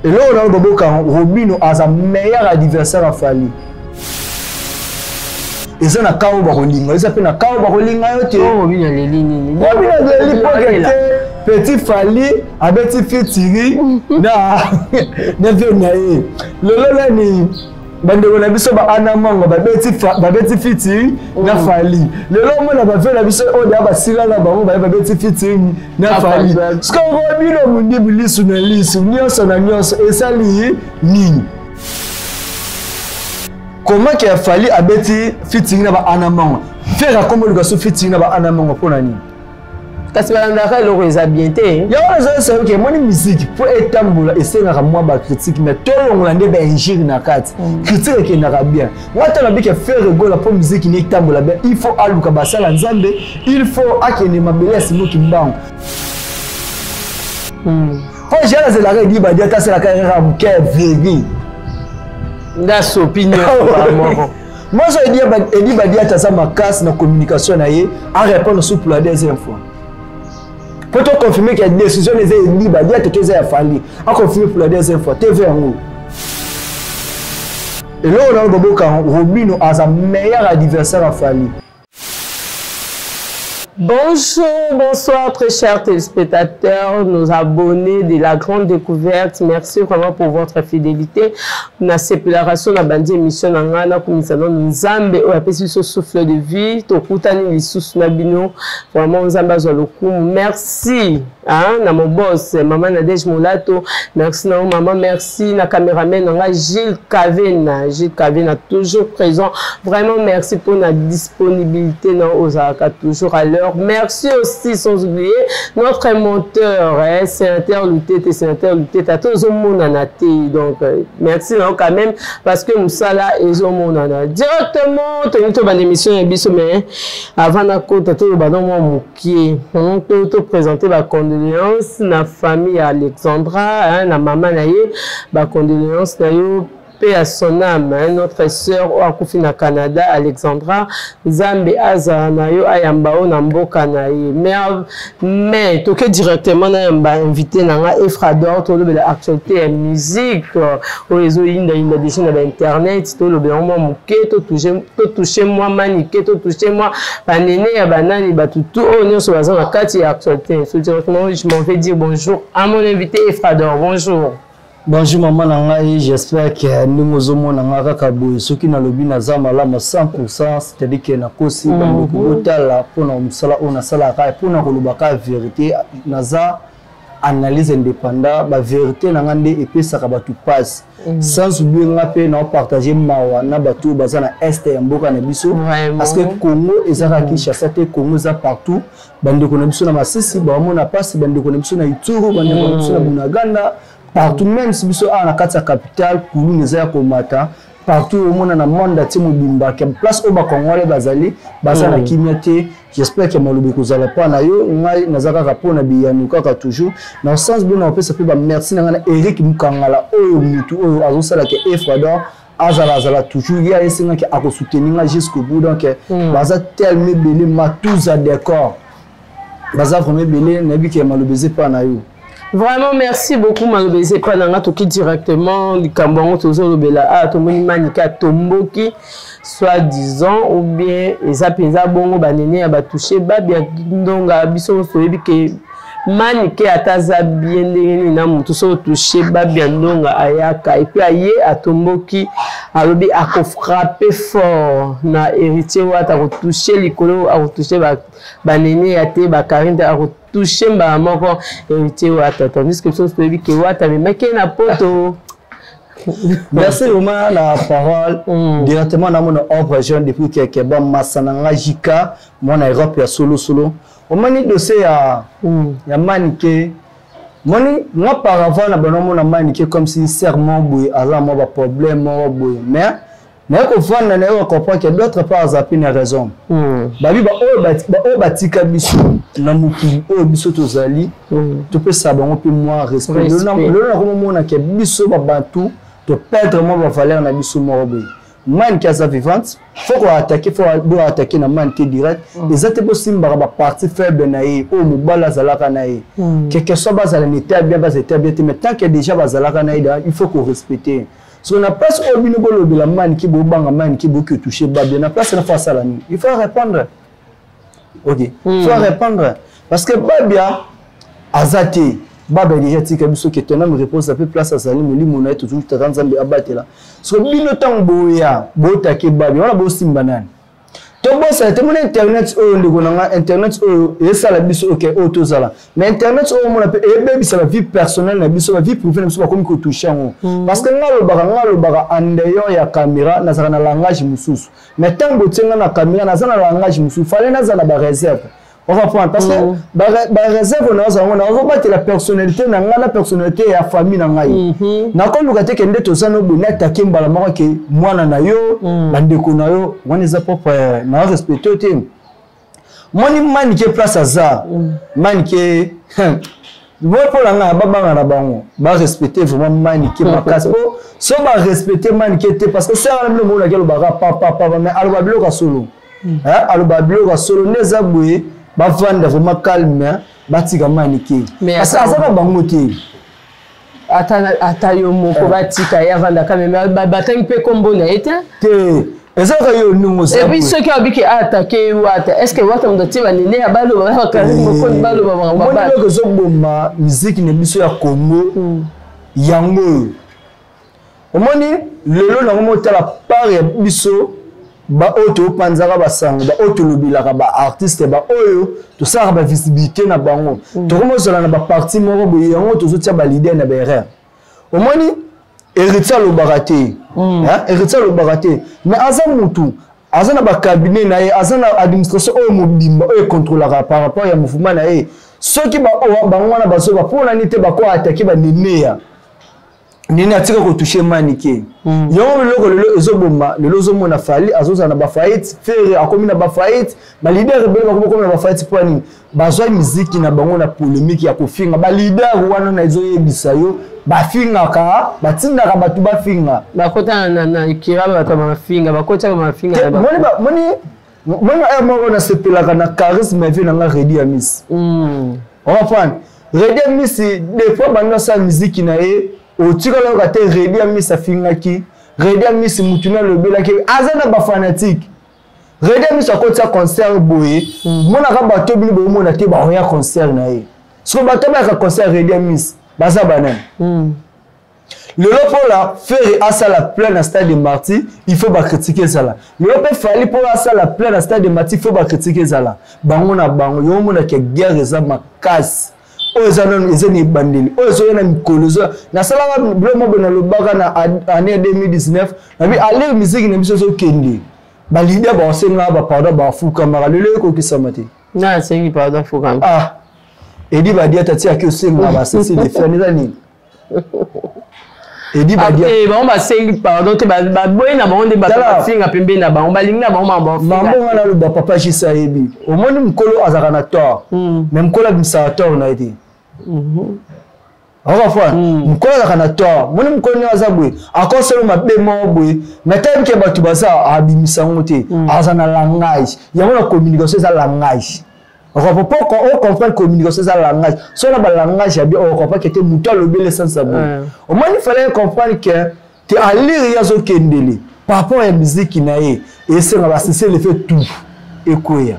Eloko na baboka Robino aza meilleur adversaire ya Fally. Eza na kao bakolinga, eza pe na kao bakolinga yo te. Oh, Robino aleli nini? Robino aleli poke te. Petit Fally abeti fitiri na na vie na ye. Lelo nani bandeko na biso ba Anna Mango babeti babeti fitiri na Fally. Lelo omona ba vie na biso oyo da basila na bango baye babeti fitiri na Fally. Siko Robino mundibu lisu na lisu nyonso na nyonso esali nini? Comment que Fally abeti fitiri na ba Anna Mango? Ferre akomi oluka so fitiri na ba Anna Mango mpo na nini? Kasi balandaka eloko eza bien te. Yango nazoyesa yo ke emoni miziki mpo etambola esengaka mwa bacritique, mais tolongola nde bainjure na kati. Critique ekendaka bien. Wata na bike Ferre Gola, mpo miziki ne etambola bien, il faut aluka basala Nzambe, il faut akende mabele ya Simoki Mbango. Mpo jala azelaka edi badi ata asalaka erreur moke ya veri nde asopi nyonso moko. Moi, Edi Badiata aza makasi na communication na ye, a répondre sous pour la deuxième fois. Po to confirmer que décision eza Edi Badiata to eza ya Fally. A confirmer pour la deuxième fois. TV yango. Eloko na baboka Robino aza meilleur adversaire ya Fally. Bonjour, bonsoir très chers téléspectateurs, nos abonnés de la grande découverte. Merci vraiment pour votre fidélité. Na séparation na bandi émission na nga na kumisa na Nzambe oyo apesi biso souffle de vie, tokutani lisusu na bino. Vraiment Nzambe azwa lokumu. Merci hein, na mon boss maman Nadège Molato. Merci na maman, merci na cameraman na nga Gilles Kavena. Gilles Kavena toujours présent. Vraiment merci pour la disponibilité na ozalaka toujours à l'heure. Merci aussi sans oublier notre monteur hein, sénateur Lutete, sénateur Lutete tozomonana te. Donc merci na quand même parce que mosala ezomonana directement. Tolingi tobanda émission ya biso, mais avant nakota toloba no mwa mokie, to présenter bacondoléance na famille ya Alexandra hein, na mama na ye, bacondoléance na yo, paix à son âme hein, notre sœur oyo akufi na Canada, Alexandra, Nzambe azala na yo, ayamba oyo na mboka na ye. Mais toke directement na yamba invité na nga Efrador, tolobela actualité ya musique oyo ezoyindayinda déjà na bainternet, tolobela yango mwa moke, totouche mwa Manike, totouche mwa banene ya banani, bato tu oyo nyonso baza na kati ya actualité. So directement je m'en vais dire bonjour à mon invité Efrador. Bonjour. Bonjour maman na ngai, j'espère que ndenge ozomona nga kaka boye, soki nalobi naza malamu 100%, c'est-à-dire que nakosi. Bandeko botala mpona mosala oyo nasalaka, mpona kolobaka vérité, naza analyse indépendant, bavérité na nga nde epesaka bato pasi. Sans oublier nga mpe naopartage mawa na bato oyo baza na est ya mboka na biso, parce que Congo ezaka Kinshasa te, Congo eza partout. Bandeko na biso na Masisi baomona mpasi, bandeko na biso na Ituri, bandeko na biso na Bunagana, partout, même si biso awa na kati ya capitale kuluna eza ya komata partout, omona na monde atie mobimba ke place oyo bakongole bazali baza na kimia te. J'espère ke maloba ekozala mpa na yo. Ngai naza kaka mpona biyano kaka toujours na sens bino. Napesa mpe bamerci na ngai na Eric Mukangala, oyo mutu oyo azosala ke Efrador azala azala toujours, ye ayesengaki akosoutenir nga jusqu'au bout. Donc baza tellement ebele, matuza décor baza vraiment ebele. Nayebi ke maloba eza epa na yo. Vraiment merci beaucoup. Maloba eza epa na nga, toki directement likambo yango tozolobela. Ah, tomoni Manike atomboki, soit disant ou bien eza mpenza bongo, banene ya batouche babia ndonga. Biso nyonso toyebi ke Manike ata aza bien ndenge nini na motu, so otouche babia ndonga ayaka. Et puis aye atomboki, alobi akofrappe fort na Héritier Wata, akotouche likolo, akotouche banene ya te, bakarine te, akotouche mbala moko Héritier Wata, tandis que biso toyebi ke Wata amemaki ye na poto. Merci vraiment la parole. Directement namona ordre jeune depuis keke bamasa na nga jika mwana Europe ya solosolo. Omoni dossier ya Manike, moni nga par avant na bana omona Manike comme si serment boye aza mwa baproblème moko boye, mais naye kovanda naye kocomprendre que d'autre part aza mpe na raison. Babi baoyo batika biso na mokili oyo biso tozali, topesa bango mpe mwa respect. Lelo nakomomona ke biso babantu toperdre mwa bavaleur na biso moko boye. Manike aza vivante, faut koattaquer, faut boattaquer na Manike direct. Eza te bosimbaka bapartie faible na ye oyo mobali azalaka na ye. Quelque soit bazala na état bien, bazala état bien te, mais tant que déjà bazalaka na ye, il faut korespecter. So na place oyo bino bolobela Manike, bobanga Manike, boki otouche Babia na place na, faut asala nini? Il faut répondre. Ok, faut répondre parce que Babia aza te. Babia déjà tika biso, ke tonam repose ape place azali, molimo na ye tozongi, Tata Nzambe abatela. So bino ntango boya botake Babia wana, bosimba nani? Tobosana te, mona internet oyo, ndeko na nga, internet oyo esala biso ok oyo tozala, mais internet oyo omona mpe eyebebisa bavie personnelle na biso, bavie privée na biso, bakomi kotouche yango. Parce que nga alobaka en dehors ya caméra, nazalaka na langage mosusu, mais ntango botie nga na caméra, naza na langage mosusu. Fallait nazala na baréserve, ocomprendre? Parce que baréserve naza yango, nazobatela personnalité na ngai na personnalité ya famille na ngai. Nakoluka te ke nde toza no boye, natake mbala moko ke mwana na yo, bandeko na yo wana eza propre na respecte te. Moni Manike place aza, Manike moi mpo na ngai, babanga na bango, barespecte vraiment Manike makasi, po so barespecte Manike te, parce que sere wana bino monaki alobaka papapapa, mais aloba biloko ya solo, aloba biloko ya solo. Nde eza boye, bavanda vraiment calme, batika Manike parce que aza na bango te. Ata yo moko, batika ye avandaka, me batangi mpe kombo na ye te. Te, ezalaka yo ndenge. Et puis soki abiki attaquer Wata, est ce que Wata moto atie banene ya baloba, bakoni baloba makambo? Eloko ezoboma miziki na biso ya Congo yango oyo omoni lelo nango, motala part ya biso baoyo topanzaka basango, baoyo tolobelaka baartiste, baoyo tosalaka bavisibilité na bango, tokomozala na baparti moko boye, yango tozotia baleader na baerreur. Omoni Héritier alobaka te, Héritier alobaka te, mais aza mutu aza na bacabinet na ye, aza na administration oyo mobimba oyo econtrôlaka par rapport ya mouvement na ye. Soki bango wana bazoba, mpo nani te bako attaquer baneneya nini atika kotouche Manike? Yango biloko lelo ezoboma. Lelo ozomona Fally azozala na bafaillite, Ferre akomi na bafaillite, baleader ebele bakomi komi na bafaillite. Mpo nini? Bazwa miziki na bango na polémique ya kofinga baleader wana. Na ezoyebisa yo, bafingaka, batindaka bato bafinga. Bakota na ekira bato mafinga, bakotaka mafinga. Moni moni aya moko nasepelaka na charisme vie na nga, Redi ya Miss. Ocomprendre? Redi ya Miss, des fois bando asala miziki na ye, otikala yoka te Redi ya Miss afingaki Redi ya Miss, mutu nalobelaki, aza na bafanatique. Redi ya Miss akotisa concert boye, monaka bato bino bomona te baoya concert na ye. Soki bato bayaka concert Redi ya Miss, baza banani? Lelo mpola Ferre asala plein na Stade de Martyr, il faut bacritique ezala. Lelo mpe Fally mpo asala plein na Stade de Martyr, il faut bacritique ezala. Bango na bango, yo omonaka guerre eza makasi. Oyo eza nano, eza na ebandeli, oyo ezoya na mikolo ezoya. Nasalaka bilo moko nalobaka na année 2019, nabi aller musique na biso ezokende, baleader baosengaka bapardon, bafukamaka. Lelo ekokisama te. Nga asengi pardon, afukama? Ah, Edi Badiata tiaki osenga basesi lefani, eza nini Edi Badia? Bango basengi pardon te, baboyi na bango nde bato bafinga pembeni na bango, balingi na bango mambo. Mambo nga naloba, papa Jisi ayebi. Omoni mokolo azalaka na tort, mais mokolo abimisaka tort na ye te. Okafana mokolo azalaka na tort, moni mokolo ndenge aza boye, akosolo mabe moko boye, mais tayebi ke bato baza, abimisa yango te. Aza na langage yango na communication, eza langage po ocomprendre. Communication eza langage. So na balangage ya bien, ocomprendre ke te moto alobeli essence ya boye. Omoni, fallait comprendre ke te alire ye azokendele par rapport ya miziki na ye, esenga basese lefe tout ekweya,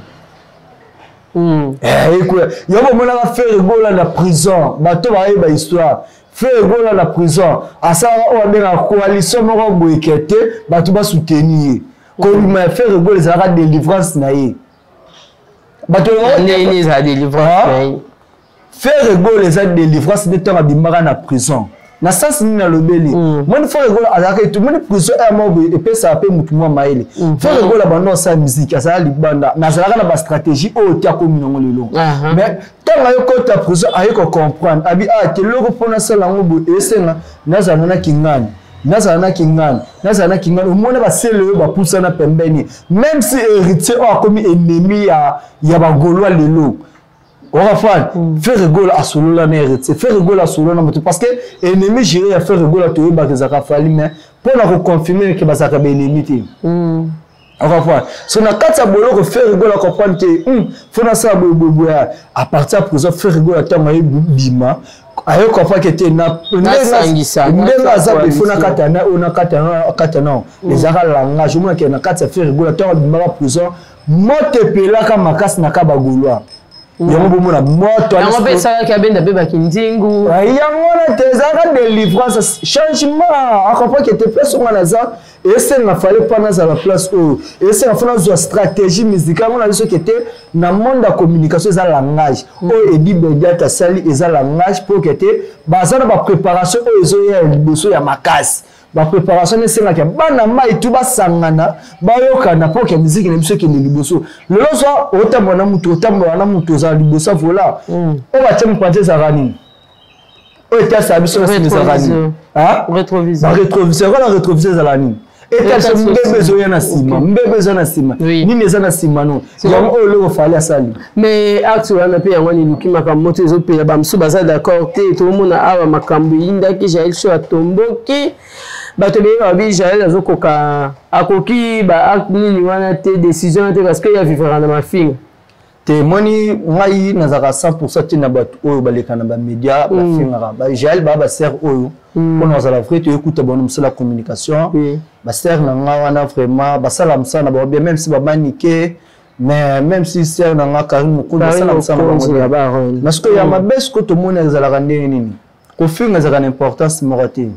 ekweya. Yango omonaka Ferre Gola na prison, bato bayeba histoire. Ferre Gola na prison asalaka oyo abengaka coalition moko boyeke te, bato basoutenir ye. Kobima ya Ferre Gola ezalaka délivrance na ye. Bato ndenge ezala délivrance na ye? Ferre Gola eza délivrance nde ntango abimaka na prison. Na sens nini nalobeli? Moni Ferre Gola azalaka etu, moni prison aya moko boye epesaka mpe motu mwa mayele. Ferre Gola bando asala musique, azala libanda, mais azalaka na bastratégie oyo te akomi nango lelo. Mais ntango aye kota prison, aye kocomprendre, abi a te loko mpo nasala yango boye, esenga nazala na kingani, nazala na kingani, nazala na kingani. Omona basele oyo bapusana pembeni, même si Héritier oyo akomi ennemi ya bagaulois lelo. Okafan, Ferre Gola asolola na Héritier, Ferre Gola asolola na moto parce que ennemi juré ya Ferre Gola toyebaka ezalaka Fally, mais mpo na koconfirme ke bazalaka baennemi te. Okafan, so na kati ya boloko Ferre Gola comprendre ke fo nasala boyeboyeboye. À partir ya prison, Ferre Gola ntango aye bima, aye comprendre ke te, na ndenge aza boye, fo nakata na oyo, nakata na kata na ezalaka langage. Omonake na kati ya Ferre Gola, ntango abimaka prison, moto epelaka makasi na ka bagaulois. Yango bomona moto. Yango mpe esalaki abenda mpe bakindingu. Yango wana te, ezalaka délivrance, changement. Acomprend ke te, place onga naza, esenga fale mpa nazala place oyo, esenga fo nazwa stratégie musicale. Yango na biso ke te, na monde ya communication eza langage. Oyo Eddy Badiata asali eza langage mpo ke te, baza na bapréparation oyo ezoya ya liboso ya makasi. Bapréparation esengaka bana mai tu basangana, bayokana mpo ke miziki na biso ekende liboso. Lelo zwa otambola na mutu, otambola na mutu, ozala liboso ya vola oyo batie mopanzi, ezalaka nini? Oyo etasaka biso na nsima ezalaka nini? Barétroviseur wana. Rétroviseur ezalaka nini? Etalisa mbebe ezoya na nsima, mbebe eza na nsima, nini eza na nsima. No yango oyo eloko Fally asali. Mais acte wana mpe, yango wana eluki makambo moto ezopela. Bamosusu baza d'accord te. Tomona awa makambo eyindaki, Jael so atomboki, bato ebele babi Jael azokoka, akoki baacte nini wana te, décision wana te, parce que ya vivraka na mafinga. Te, moni ngai nazalaka 100 te na bato oyo baleka na bamédia bafingaka. Jael baa basere oyo mpona kozala vrai, toyekuta bango mosala ya communication. Basere na nga wana vraiment basala mosala na bango bien, même si bamanike, mais même si sere na nga Karine Mokonzi basala mosala na bango bien. Mais sikoyo ya mabe, sikoyo tomoni ezalaka ndenge nini? Kofinga ezalaka na importance moko te.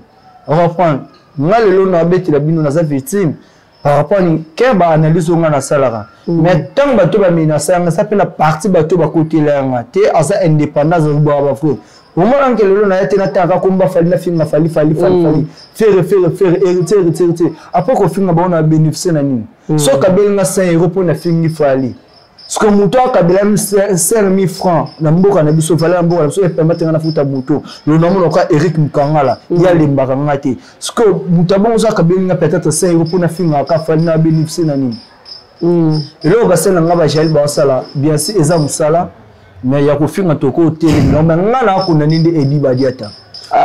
Reprendre nga lelo nabetela bino, naza victime par rapport ni ke baanalyse oyo nga nasalaka. Mais ntango bato bamenasa yanga, eza mpe na parti bato bakotela yanga te, aza indépendant, azalobaka bafrère. Omona nke lelo na ye te, natangaka komba Fally, nafinga Fally, Fally, Fally, Fally, Ferre, Ferre, Ferre, Héritier, Héritier, Héritier. Après kofinga bango, na bénéficie na nini? Soki abeli nga 5 euro mpo nafingi Fally, parce que moto akabelami 5000 francs na mboka na biso, valeur ya mboka na biso epermettre nga nafuta moto. Lelo namona ka Eric Mukangala, ye alembaka nga te. Parce que moto abongo so akabeli nga peut-être 5 euro mpo nafingaka Fally, na bénéficie na nini? Eloko basala nga, bajali baosala bien sûr, eza mosala, mais ya kofinga toko otelemela. Mais nga na akondani nde Eddy Badiata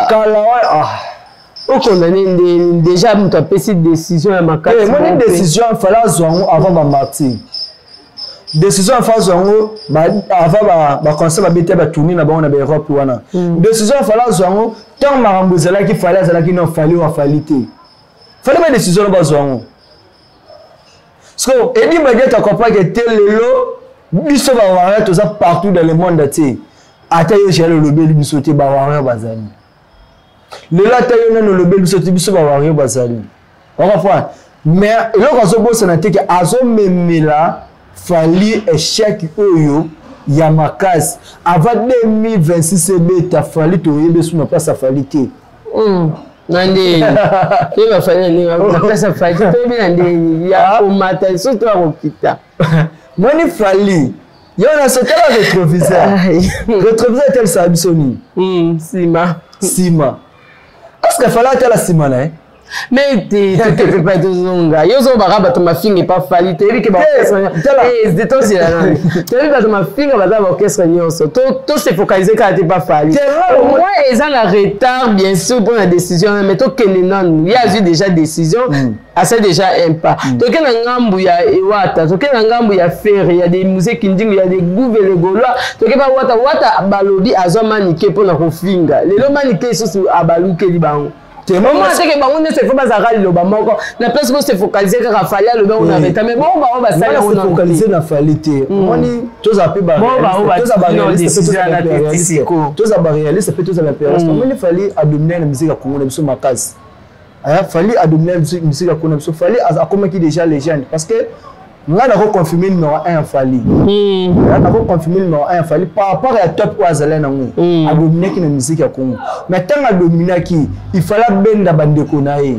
kala wa ah. Okondane nde déjà moto apesi décision ya makasi. Moni décision fallait azwa yango avant bamartyr. Décision afa azwa yango avant baconcert babeti, batourne na bango na baeurope wana. Décision afala azwa yango ntango makambo ezalaki, Fally azalaki no Fally oyo afali te, fallait badécision na bazwa yango. Parce que Eddy Badiata comprend ke te, lelo biso bawarrior toza partout dans le monde te. Ata yo Jael olobeli biso te, bawarrior bazali. Lelo ata yo nani olobeli biso te, biso bawarrior bazali. Ocomprendre? Mais eloko azobosana te ke azomemela Fally échec oyo ya makasi avant 2026 ebeta. Fally toyebi esu na place ya Fally te. Na ndeni toyeba Fally na ndenge na place ya Fally, toyebi na ndeni ya komata lisusu to ya kokita. Moni Fally yo na sotala rétroviseur, rétroviseur etelisaka biso nini? Nsima. Nsima. Est ce que Fally atala nsima na ye? Mais te, tokepe tozonga. Yo ozobaka bato mafinga epa Fally, toyebi ke baorchestre nani, toyebi bato mafinga baza baorchestre nyonso. Tose focaliser kaka te pa Fally. Au moins eza na retard bien sûr mpona décision wana, mais tokende nanu. Ye azwi déjà décision, asali déjà un pas. Toke na ngambu ya Wata, toke na ngambu ya Ferre, ya de Musée Kindingu, ya de Gouve le Gaulois. Toke pa Wata. Wata balobi azwa Manike mpona kofinga. Lelo Manike lisusu abalukeli bango. Omona teke bango nyonso ifo bazalaka liloba moko na place. Bose focaliser kaka Fally alobi yango na retard, mais bongo bango basali yango. Focaliser na Fally te. Omoni, tozala mpe toza baréaliste mpe toza baimpérialiste. Omoni, Fally adomine na musique ya Kongo na biso makasi. Fally adomine musique ya Kongo na biso. Fally akomaki déjà légende, parce que ngai nakoconfirme numéro 1 ya Fally, nakoconfirme numéro 1 ya Fally par rapport ya top oyo azali nango. Adominaki na musique ya Congo, mais ntango adominaki, il fallait abenda bandeko na ye.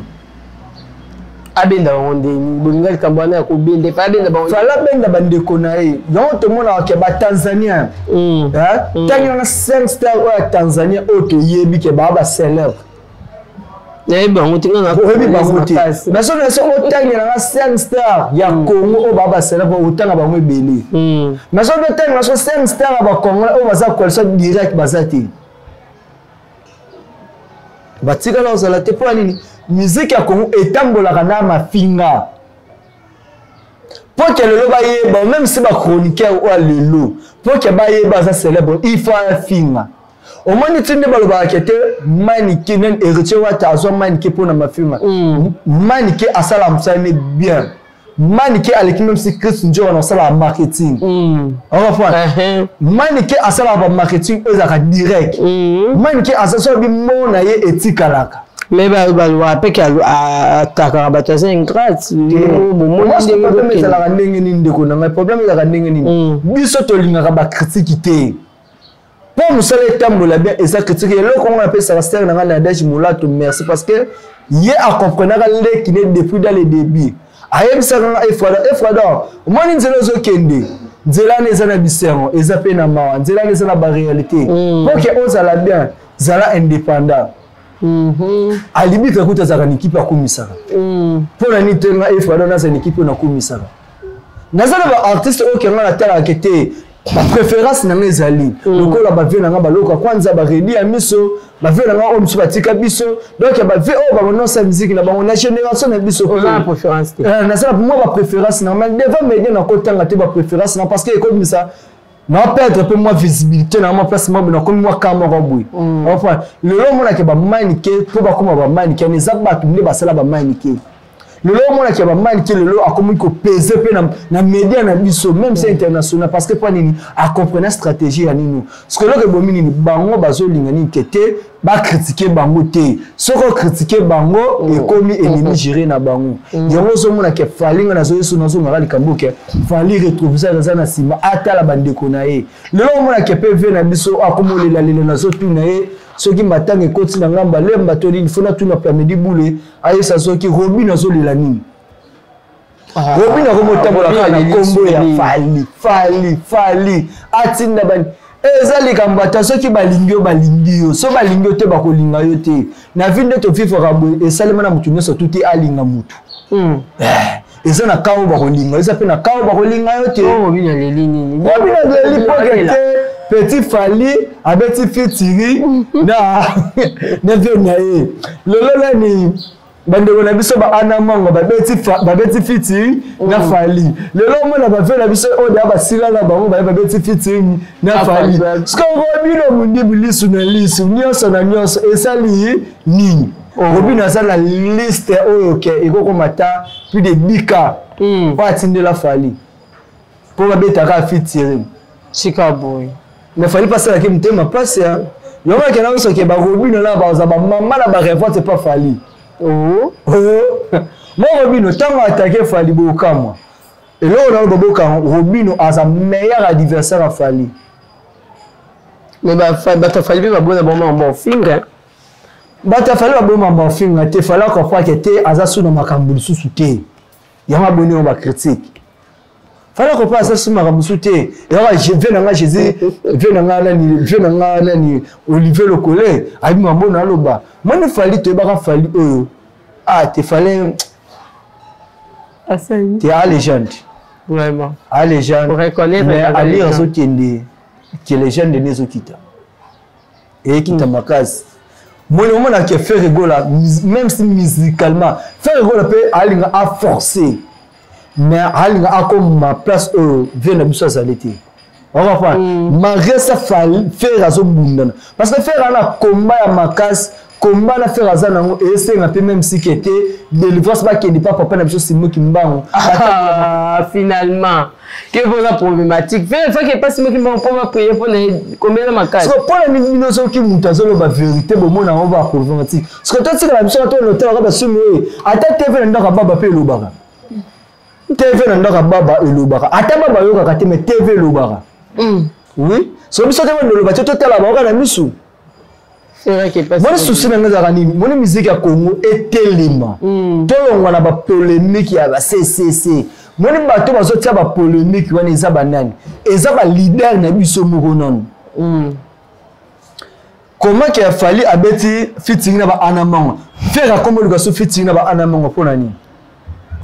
Abenda bango ndeni? Bolinga likambo wana ya kobenda, efa abenda bango. Fally abenda bandeko na ye. Yango tomonaka ke batanzanien, ntangi wana 5 star oyo ya Tanzanie oyo toyebi ke baa bacélèbre. Nayebi bango te. Oyebi bango te, mais soki soki otangela nga 5 star ya Congo oyo baa bacélèbre, otanga bango ebele. Mais soki otangela so 5 star ya bacongolais oyo baza coalition direct, baza te, batikala kozala te. Mpo ya nini? Musique ya Congo etambolaka na mafinga. Mpo ke lelo bayeba, même si bachroniqueur oyo ya lelo, mpo ke bayeba aza célèbre, il faut afinga. Omoni ti nde balobaka ke te Manike nani, Héritier Wata azwa Manike mpo na mafinga. Manike asala mosala ne bien. Manike aleki même si Chris Njora na osalaka marketing. Comprendre, Manike asalaka bamarketing oyo ezalaka direct. Manike aza so bimo na ye etikalaka. Mais balobaka mpe ke atakaka bato, aza ingrate. Problème ezalaka ndenge nini, ndeko na ngai? Problème ezalaka ndenge nini? Biso tolingaka bacritique te. Mpo mosala etambola bien, eza critique. Eloko ngo napesaka sere na ngai na Nadege Molato merci, parce que ye acomprenaka leki ne depuis dans le début. Ayebisaka nga: "Efrada, Efrada, omoni nzela ozokende, nzela wana eza na bisengo, eza mpe na mawa, nzela wana eza na baréalité. Mpo ke ozala bien, zala indépendant." Alibika kuta azalaka na ekipe akumisaka. Mpo na nini te nga Efrada naza na ekipe oyo nakumisaka? Naza na baartiste oyo kenga natalaka ke te, bapréférence na nga ezali lokola bavieux na nga baloka kwanza, baredi ya miso, bavieux na nga oyo mosusu batika biso. Donc bavieux oyo bakonosa musique na bango na génération na biso, nasala mwa bapréférence na nga. Devant média nakotanga te bapréférence na, parce que ekomisa na perdre mpe mwa visibilité na mwa place mwa nakomi mwa ka moko boye. Enfin, lelo omonake bamanike mpo bakóma bamanike wana, eza bato nde basala bamanike. Lelo omonaki ya bamanike, lelo akomi kopese mpe na média na biso, même si international, parce que mpo nini? Acomprena stratégie ya nini. Parce que eloko ebomi nini? Bango bazolinga nini? Ke te bacritiquer bango te. Soki ocritiquer bango, ekomi ennemi juré na bango. Yango ozomona ke Fally, nga nazoyeso, nazongaka likambo ke Fally rétroviseur eza na nsima, atala bandeko na ye. Lelo omonake mpe vieux na biso akomi olelalela. Nazotuna ye soki matanga ekoti na ngambo alemba to nini. Fo natuna Plamedi Bule, ayesa soki Robin azolela nini. Robin akomotambola kaka na nkombo ya Fally, Fally, Fally. Atinda bani, eza likambo. Ata soki balingi yo, balingi yo. So balingi yo te, bakolinga yo te. Na vie nde tovivaka boye, esalema na motu nyonso tu te alinga motu. Eza na kao bakolinga, eza mpe na kao bakolinga yo te. Robin aleli nini? Robin aleli poke te petit Fally abeti featuring na vieux na ye. Lelo nani, bandeko na biso baana mango babeti featuring na Fally. Lelo omona bavieux na biso oyo deya basila na bango, baye babeti featuring na Fally. Siko Robino Mundibu, lisu na lisu, nyonso na nyonso, esali nini? Robino aza na liste oyo ke ekokoma ta plus de 10 k po atindela Fally mpo babetaka featuring. Sika boye. Mais Fally mpe asalaki motema mpasi ya yango. Akenda nyonso ke barobino na baza bamama na barevolte epa Fally. Mo Robino, ntango atake Fally, bokamwa eloko na baboka. Robino aza meilleur adversaire ya Fally. Mais bato ya Fally mpe babona bango bafinga. Bato ya Fally baboma bafinga te. Fally akofake te, aza su na makambo lisusu te. Yango aboni yango bacritique. Fally akopa aza su makambo mosusu te. Yango vieux na nga Jésus, vieux na nga nani, vieux na nga nani, Olivier Lokole ayebi mambo na aloba. Moni Fally, toyebaka Fally oyo ah te, Fally te a légende. Vraiment. A légende. Reconnaître. Mais ali azokende ke légende nde ezokita, eyekita makasi. Moni omonake Ferre Gola, même si musicalement Ferre Gola mpe alinga aforcer, mais alinga akoma place oyo vieux na biso azali te. Ocomprendre, malgré ça Ferre azobundana, parce que Ferre ana komba ya makasi. Komba na Ferre aza nango, esenga mpe même sike te délivrance, bakende pa papa na biso Simoki Mbango. Ah, finalement ke mpoza problématique, Ferre faki epa Simoki Mbango mpo baprier mpona combien na makasi. Mpona bino, soki moto azoloba vérité, bomona yango ba problématique. Soki totikala biso tonotalaka basumi oyo, ata TV na ndako baba mpe elobaka, TV na ndako baba elobaka, ata baba ayokaka te, mais TV elobaka. Oui, so biso te bandoloba te, totala baoka na misu. Moni susi na nga ezalaka nini? Moni musique ya Congo etelema, tolongwa na bapolémique ya ba ccc. Moni bato bazotia bapolémique wana eza banani? Eza baleader na biso moko nano. Comment ke Fally abeti featuring na ba Anna Mango? Ferre akoma luka so featuring na ba Anna Mango pona nini?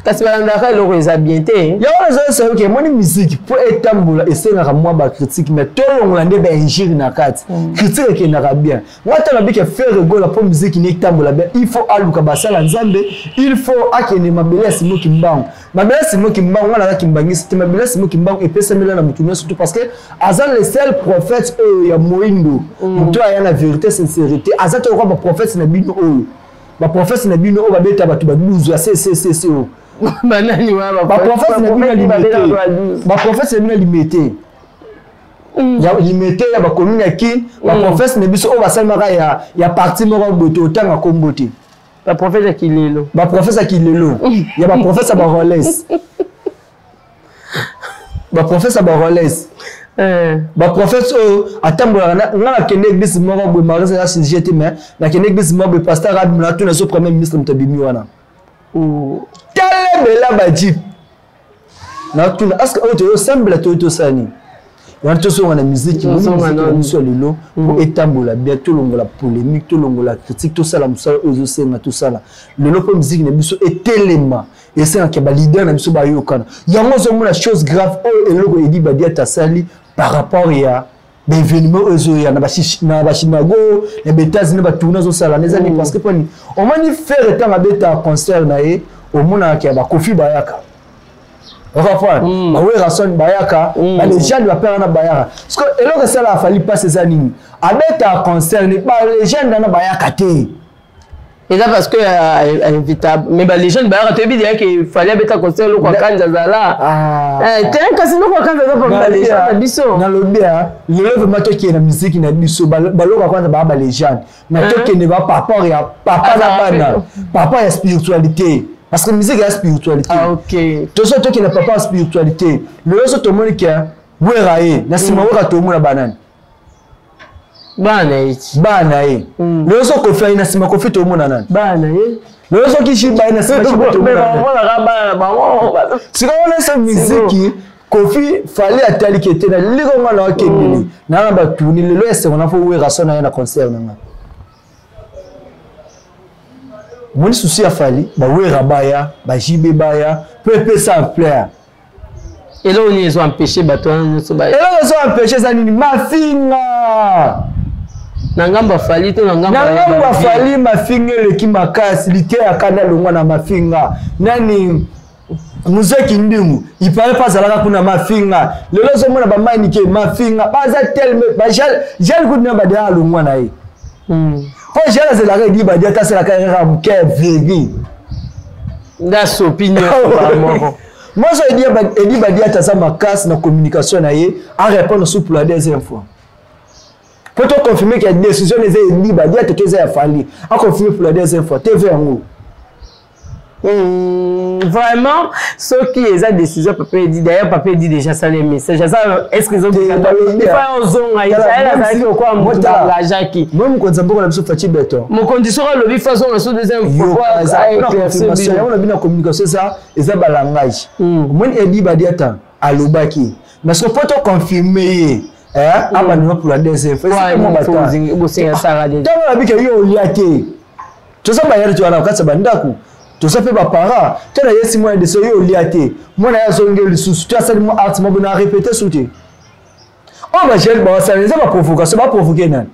Kasi balandaka eloko eza bien te. Yango nazoyesa yo ke emoni musique mpo etambola esengaka mwa bacritique, mais tolongola nde bainjure na kati. Critique ekendaka bien. Nga ntango nabike Ferre Gola, mpo musique ne etambola bien, il faut aluka basala Nzambe, il faut akende mabele ya Simo Kimbangu. Mabele ya Simo Kimbangu, nga naza kimbangisi te, mabele ya Simo Kimbangu epesamela na motu nyonso te, parce que aza le seul prophète oyo ya moindo, moto aya na vérité, sincérité. Aza te lokola baprophète na bino oyo, baprophète na bino oyo babeta bato ba 12 ya cccc oyo. Banani wana? Baprophète na bino ya Limete, baprophète na bino ya Limete, ya Limete, ya bacommune ya Kin, baprophète na biso oyo basalemaka ya parti moko boye, totanga kombo te. Baprophète ya kilelo. Baprophète ya kilelo, ya baprophète ya baroles, baprophète ya baroles, baprophète oyo atambolaka. Nga nakende église moko boye, marise eza sujet te, mais nakende église moko boye, pasteur abima, natuna so premier ministre moto abimi wana. Telebela bajeep, natuna est ce que oyo toyosambela, toyo tosala nini wana? Tozonga na miziki. Miziki na biso ya lelo, mpo etambola bien, tolongola polémique, tolongola critique, tosala mosala oyo ezosenga tosala lelo. Mpo miziki na biso etelema, esengaka baleader na biso bayokana. Yango ozomona chose grave oyo, eloko Edi Badiata asali par rapport ya baévénement oyo ezoya na bachinago, na baÉtats-Unis, batourne azosala na ezali parce que mponi omoni Ferre, ntango abeta concert na ye, omonaka ya bakofi bayaka, ocomprendre, baWerrason bayaka, balégende bapère wana bayaka. Parce que eloko esalaka Fally mpasi eza nini? Abetaka concert ni balégende wana bayaka te. Eza parce que invitable, mais balégende bayaka. Toyebi deya ke Fally abeta concert, eloko akanza azala te, kasi eloko akanza aza parmi balégende na biso. Nalobi lelo vraiment tokende na musique na biso, baloko kwanza baya balégende, mais tokende ba par rapport ya papa na bana, par rapport ya spiritualité, parce que musique ya spiritualité. Tozo tokende papa ya spiritualité. Lelo so tomoni ke Wera ye na nsima, Wera tomona banani? Bana ye. Bana ye. Lelo so Kofi aye na nsima Kofi, tomona nani? Bana ye. Lelo soki Jiba ye na nsima Jiba, tomonaka bana na bango. Sika wana so miziki Kofi, Fally ataliki ete na liko nga na akendele naa na batuni lelo esengo na fo Wera so na ye na concert na nga. Omoni susi ya Fally, bawera baya, bajibe baya, mpo epesa ampleur. Eloko nini ezo empêche bato wana nyonso? Eloko ezo empêche eza nini? Mafinga. Na ngambo ya Fally to na ngambo? Na ngambo ya Fally mafinga eleki makasi. Liteya kanda longwa na mafinga. Nani, Muzeki Ndingu ipare mpe azalaka kuna, mafinga. Lelo ozomona bamanike mafinga, baza teleme bajal kutu na badeya alongwa na ye, mpo jal azelaka Edi Badi ata asalaka erreur moke virgule. Nde asopi nyonso moko. Mwasi Edi Badiata aza makasi na communication na ye, arépondre su pour la deuxième fois po toconfirme ke décision eza Edi Badiata to eza ya Fally. Aconfirme pour la deuxième fois tv yango. Vraiment, soki eza décision papa Edi, d'ailleurs papa Edi déjà asali message aza, est ce que ozonga Israel azalaki lokola moto baengageaki? Moi, mokonzi ya mboka na biso Fatshi Béton. Mokonzi soki alobi fa azonga so deuxième fois. Yango na bino ya communication eza balangage. Omoni Edi Badiata alobaki, mais soki po toconfirme ye, abandona pour la deuxième fois. Ntango nabike yo olia te, toza bayali to wana kati ya bandako, toza mpe baparent te. Na yesi mwana deso yo olia te, mwana ye azongi lisusu to asali mwa art moko na répété su te. Oyo bajeune bawasala eza baprovocation. Baprovoke nani?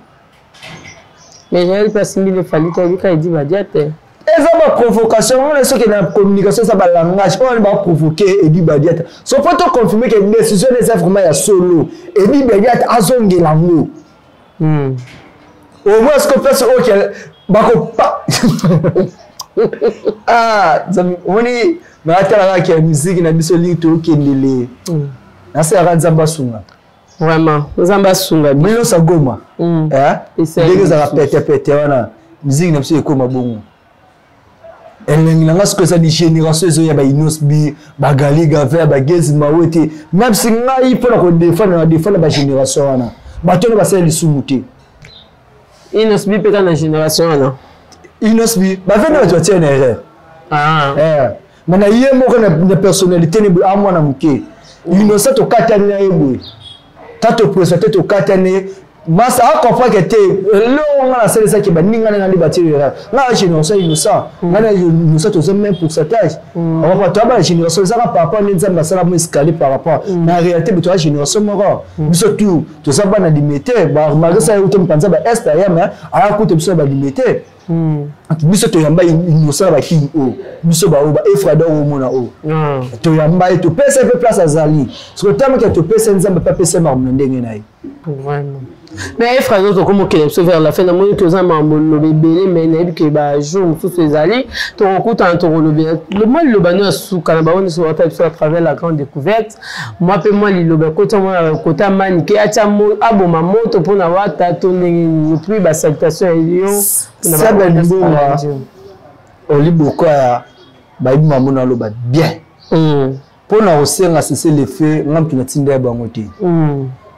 Mais jael mpe asimbi le Fally te, ayebika Edi Badia te. Eza baprovocation wana. Soki na communication eza balangage oyo wana, baprovoke Edi Badiata. So po toconfirme ke décision eza vraiment ya solo, Edi Badiata azongela yango. Au moins siko place oyo ke bakopa, ah omoni, natalaka ke musique na biso lingi tokendele, nasalaka Nzambe asunga. Vraiment, Nzambe asunga. Biso nyonso agoma ndenge ezalaka petepete wana, musique na biso ekóma bongo. Elengi na nga sikoyo eza ni génération ezoya, baInnoss'B, bagali Gaver, bagezi mawe te. Même si ngai mpona kodefendre, na defendre bagénération wana, bato wana basala lisumu te. Innoss'B mpe kaka na génération wana. Innoss'B bavende bato batia na erreur, mais na ye moko na personnalité ne boye, amwana moke innocent, tokatani na ye boye, ta topresente, tokatani ye. Masa acomprendre ke te eloko nga nasalisaki baninga na nga nde batie erreur. Nga na génération innocent, nga na innocent toza même pourcentage. Okopa toya bana génération ezaka par rapport nde Nzambe asala mo escalier par rapport na réalité toya génération moko. Biso tout toza bana limete, malgré ça euta mopanza ba est aya mais aya kuta biso na ba limete. Biso toyamba innocent na bakini oyo, biso baoyo ba Efrada oyo omona oyo toyamba ye, topesa ye mpe place azali. Soki otamaki topesa Nzambe mpe apesa ye makambo na ndenge na ye. Vraiment. Mais Efrado, tokomi okende biso vers la fin. Namoni toza makambo loba ebele, mais nayebi ke bajour mosusu ezali tokokutana, tokolobela mwa liloba no ya suka na bango nyonso bata biso à travers la grande découverte. Mwa mpe mwa liloba ekota mwa kota manike atia aboma moto mpona wata to ndenge nini, et puis basalutation ya yo. Sebe Mbonga oliboko ya bayebi mambo na aloba bien mpona kosenga cessez le feu. Nga mutu natinda ya bango te,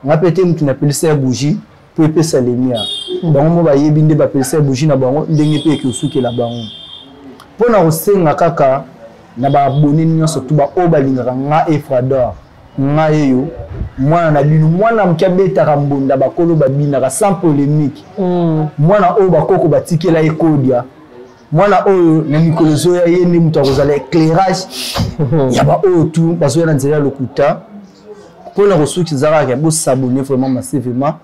nga mpe te mutu napelisa ya bougie mpo epesa lumière. Bango mo bayebi nde bapelisa ya bougie na bango ndenge mpe ekosukela bango. Mpona kosenga kaka na baabone nyonso tu baoyo balingaka nga Efrador, nga yeyo mwana na bino, mwana moke abetaka mbonda, bakolo babinaka sans polémique, mwana oyo bakoko batikela ye kodia, mwana oyo na mikolo ezoya ye nde moto akozala éclairage ya baoyo tu bazoya na nzela ya lokuta. Mpona kosukisa eza kaka bosabonner vraiment massivement,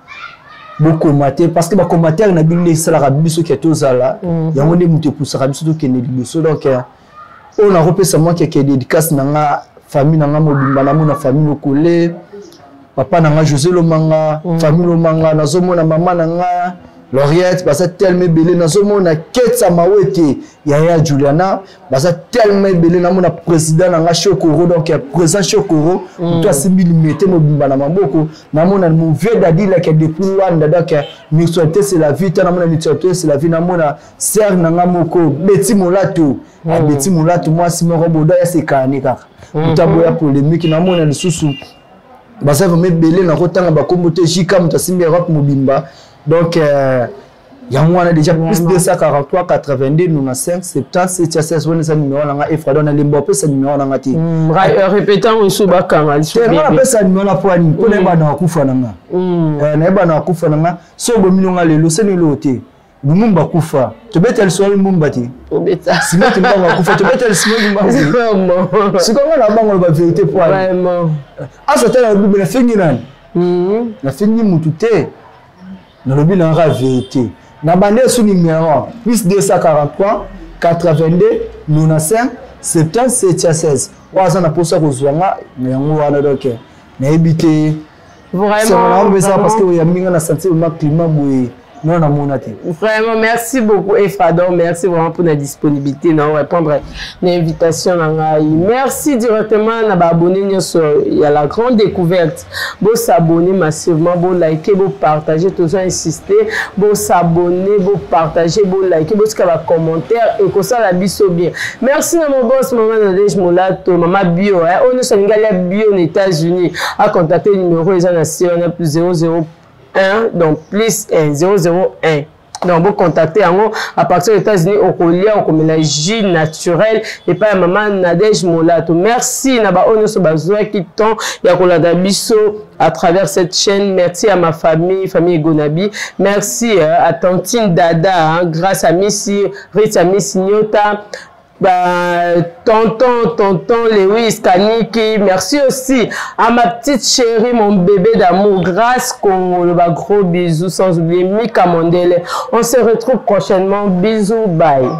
bokomate, parce que bacommentaire na bino nde esalaka biso ke tozala, yango nde moto epusaka biso tokende liboso. Donc oyo nakopesa mwa keke dédicace na nga famille na nga mobimba, namona famille Lokole, papa na nga José Lomanga, famille Lomanga, nazomona mama na nga Lauriette, baza tellement ebele. Nazomona Ketsa Mawete, yaya Juliana, baza tellement ebele. Namona président na nga Chokoro, donc président Chokoro, moto asimbi limete mobimba na maboko. Namona mon vieux Dadi Lake depuis Rwanda, donc mutualité c'est la vie. Ta namona mutualité c'est la vie. Namona sœur na nga moko Beti Molato, Beti Molato, mwasi moko bodo ya sekani kaka, moto aboya polémique. Namona lisusu baza vraiment ebele, nakotanga bakombo te. Jika moto asimbi Europe mobimba. Donc yango wana déjà, plus 243 82 95 77 16, wana eza numéro na nga Efrado. Nalemba opesa numéro na nga te. Répétant lisusu, bakanga. Te, nga napesa numéro na po ani? Mpo nayeba na akufa na nga, nayeba na akufa na nga. So obomino nga lelo, seni eloko te. Lumumba akufa, tobeta lisolo Lumumba te. Simon Kimbangu akufa, tobeta lisolo Kimbangu. Sikoyo nga na bango loba vérité po ani? Asa tala, lobi nafingi nani? Nafingi mutu te, nalobi na nga vérité. Na bande esu numéro plus 243 82 95 77 16, oyo aza na mposa kozwa nga yango wana. Donc nayebi te Vraiment. Parce que oyambi nga na sentir ma climat boye, non, namona te. Vraiment, merci beaucoup Efrador, merci vraiment pour la disponibilité na répondre à l'invitation na ngai. Merci directement na baabonné nyonso ya la grande découverte. Bosabonner massivement, boliker, bopartager. Tozo insister: bosabonner, bopartager, boliker, botika bacommentaire, ekosala biso bien. Merci na mon boss, mama Nadege Molato, mama bio, oyo nyonso alingi alia bio na États-Unis, acontacte numéro eza na se wana, plus 00 1, donc plus 1 001. Donc bocontacte yango à partir des États-Unis, okolia, okomela jus naturel epai ya mama Nadege Molato. Merci na baoyo nyonso bazwaki temps ya kolanda biso à travers cette chaîne. Merci à ma famille, famille Egonabi. Merci à tantine Dada, hein, grâce à Missy Rita, Miss Nyota, bah, tonton, tonton Lewis Kaniki. Merci aussi à ma petite chérie, mon bébé d'amour, Grâce Congo. Bah, gros bisous, sans oublier Mika Mondele. On se retrouve prochainement. Bisous, bye.